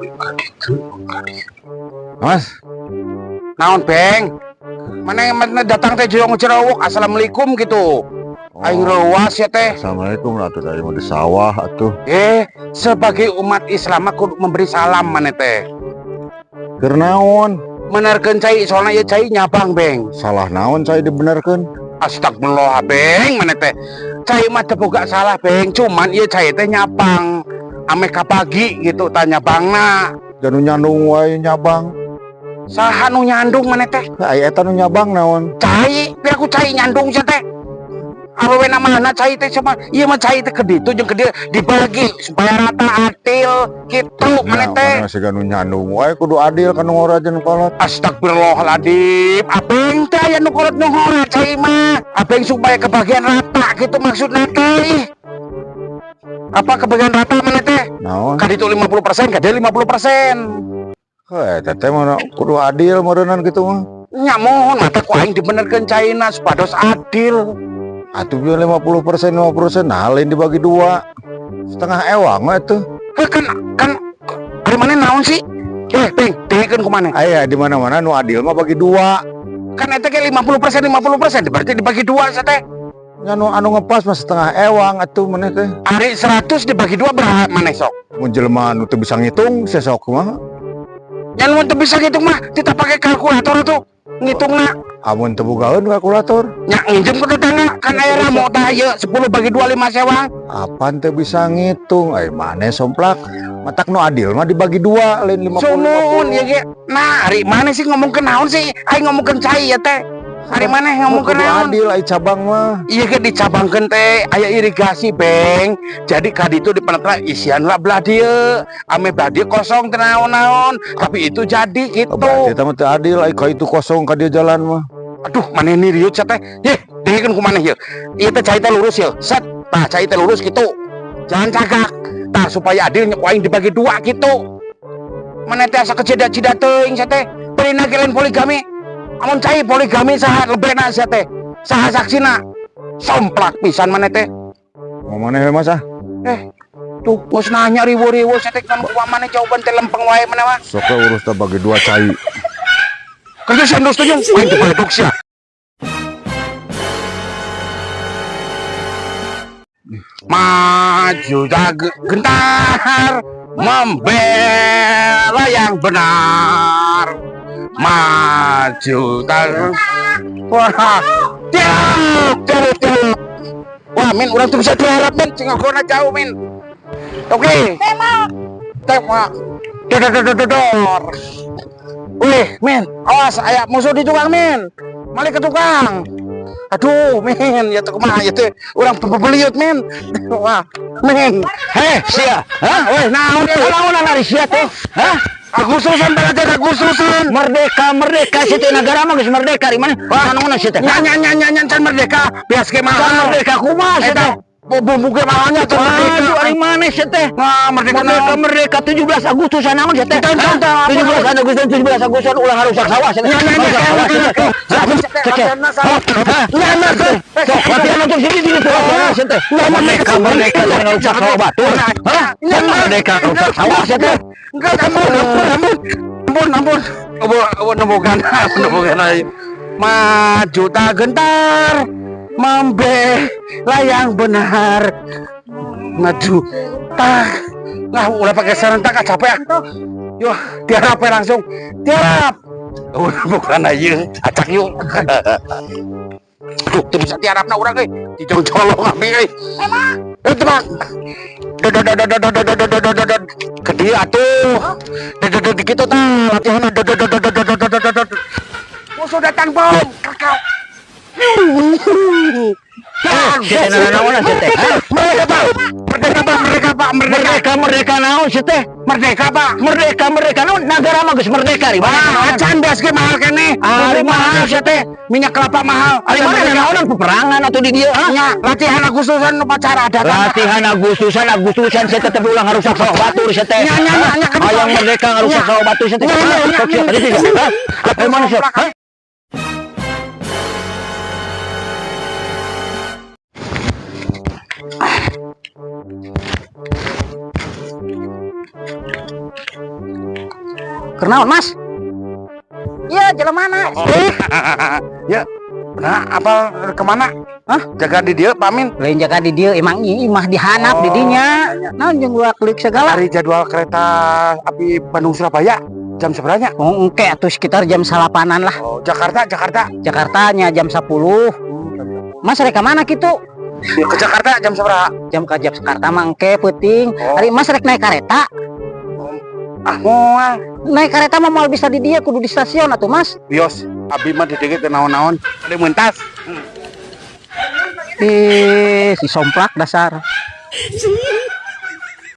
Kaditu, kaditu. Mas, Naon, Beng? Mana mana datang teh jong cerewok, assalamualaikum gitu. Aing reuas ya teh. Assalamualaikum lah tuh, dari mau di sawah atuh. Eh, sebagai umat Islam mah kudu memberi salam mana teh. Keur naon? Menerkeun cai, soalnya ya cai nyabang, Beng. Salah naon cai dibenerkeun? Astagfirullah, Beng, mana teh. Cai mah teu boga salah, Beng. Cuman ieu cai teh nyabang. Ame kapagi gitu tanya bangna. Janu nyandung wae nyabang. Saha nu nyandung mana teh? Ai eta nu nyabang naon? Cai, biar aku cai nyandung sia teh. Awewe mana cai teh sama ieu mah cai teh ke ditu jeung ke dieu dibagi supaya rata adil gitu mana teh. Mana siga nu nyandung wae kudu adil kan nu ngora jeung kolot. Astagfirullahaladzim, abeng teh aya nu kolot nu ngora cai mah. Abeng supaya kebagian rata gitu maksudna teh. Apa kebagian rata mana teh? Naon? Ka ditu 50%, ka dieu 50%. Heuh, eta teh mana kudu adil meureunnan kitu mah. Nya mohon mata ku aing dibenerkeun caina supados adil. Atuh bieu 50% 50%, nah lain dibagi dua. Setengah ewang we tuh. Heuh, kan kan ari maneh naon sih? Eh, Beng, dengekeun ku maneh. Aya di mana-mana nu adil mah bagi dua. Kan eta ge 50% 50% berarti dibagi dua sia teh. Nya nu anu ngepas mah setengah ewang atuh maneh teh. Ari 100 dibagi dua berapa maneh sok? Mun jelema nu teu bisa ngitung sesok mah. Nya mun teu bisa ngitung mah kita pakai kalkulator tuh ngitungna. Amun teu bogaeun kalkulator. Nya nginjem ke tetangga kan aya ramo tah ieu 10 bagi 2 5 sewang. Apan teu bisa ngitung? Ai maneh somplak. Matak nu adil mah dibagi dua lain 50. Sumuhun ieu ge. Nah, ari maneh sih ngomongkeun naon sih? Aing ngomongkeun cai ya teh. Ari maneh ngomongkeun Kudu naon? adil ai cabang mah. Iya ke dicabangkeun teh aya irigasi, Beng. Jadi ka ditu dipenetra isian lah belah dieu. Ame belah dieu kosong teu naon-naon, tapi itu jadi gitu. Oh, berarti eta mah teu adil ai ka itu kosong ka dieu jalan mah. Aduh, maneh ni riut sia teh. Yeh, dengekeun ku maneh ieu. Ieu teh cai teh lurus ieu. Set. Tah cai teh lurus gitu. Jangan cagak. Tah supaya adil nya ku aing dibagi dua gitu. Maneh teh asa kecida-cida teuing sia teh. Perina ge lain poligami. Amun cai poligami saha lebehna sia teh? Saha saksina? Somplak pisan maneh teh. Mau maneh we mas ah. Eh, tuh geus nanya riwu-riwu sia teh kan kumaha maneh jawaban teh lempeng wae maneh mah. Sok we urus teh bagi dua cai. Kerja sia endus teh aing teh baledog sia. Maju jaga gentar membela yang benar. Maju tar. Wah, tiap, tiap, tiap. Wah, min, orang tuh bisa diharap, min. Cingokona jauh, min. Oke. Tembak. Tembak. Dor, dor, dor, dor, dor. Wih, min, awas, aya musuh di tukang, min. Malik ke tukang. Aduh, min, ya tuh kumaha ya tuh. Urang bebeliut, min. Wah, min. Heh, sia. Hah? Weh, naon ya? Naon lari sia tuh? Hah? Agustusan balajar Agustusan. Merdeka, merdeka sia teh negara mah geus merdeka di mana? Wah, naon sia teh? Nya nya nya nya nya can merdeka. Bias ge mahal. Can merdeka kumaha sia teh? Bumbu ge mahalnya can merdeka. Aduh, ari maneh sia teh? Nah, merdeka Merdeka, naon? merdeka 17 Agustusan naon sia teh? Can, can, can, Hah? 17 Agustusan, 17 Agustusan ulah ngarusak sawah sia teh. Nya, nya, nya, Ngarusak sawah sia teh. nya, Cek, cek. nya, Hah? nya, nya, nya, Sok, latihan untuk sini sini tuh latihan sia teh. Nya, nya, Merdeka, merdeka jangan ngarusak sawah batur. Hah? Nya, nya. Merdeka ngarusak sawah sia teh. Enggak, ampun, ampun, ampun. Ampun, ampun. Ampun, ampun, nebogan, nebogan aja. Maju tak gentar, membela yang benar. Maju tak. Nah, udah pakai serentak ah, capek ah. Yuk, tiarap ya langsung. Tiarap. Udah bukan aja, acak yuk. Aduh, tuh bisa tiarapna urang euy. Dijong-jolong abi euy. Eh, tebak. Dod, dod, dod, dod, dod, dod, dod, dod, dod. Ke dieu atuh. Dod, dod, dod, kitu tah latihanna. Dod, dod, dod, dod, dod, dod, dod, dod. Musuh datang bom. Kakak. Sia teh naon sia teh? Hah? Merdeka, Pak. Merdeka, Pak. Merdeka, Pak. Merdeka. Merdeka, merdeka naon sia teh? Merdeka, Pak. Merdeka, merdeka naon? Nagara mah geus merdeka di mana? Ah, acan beas ge mahal keneh. Ari mahal sia teh. Minyak kelapa mahal. Ari mana naonan peperangan atuh di dieu, ha? Nya, latihan Agustusan upacara ada. Latihan Agustusan, Agustusan sia teh ulah ngarusak sawah batur sia teh. Nya, nya, nya, nya, kan- Hayang merdeka ngarusak Nya. sawah batur sia teh. Nya, nya, nya, Sok sia nya. tadi sia. Hah? Eh mana sia? Hah? Keur naon, Mas? Iya, jalan mana? Oh. Ya. Nah, apa kemana? Hah? Jaga di dieu, Pak Amin. Lain jaga di dieu, emang ieu imah dihanap Oh, di dinya. Naon jeung gua klik segala. Hari jadwal kereta api Bandung Surabaya jam seberapa? Oh, engke atuh sekitar jam 9-an lah. Oh, Jakarta, Jakarta. Jakartanya jam 10. Mas, rek ka mana kitu? Ya, ke Jakarta jam seberapa? Jam ke Jakarta mah engke peuting. Oh. Ari Mas rek naik kereta. Ah, moal. Naik kereta mah moal bisa di dieu, kudu di stasiun atuh, Mas. Bios, abi mah di dieu teu naon-naon. Ada mentas. Eh, si somplak dasar.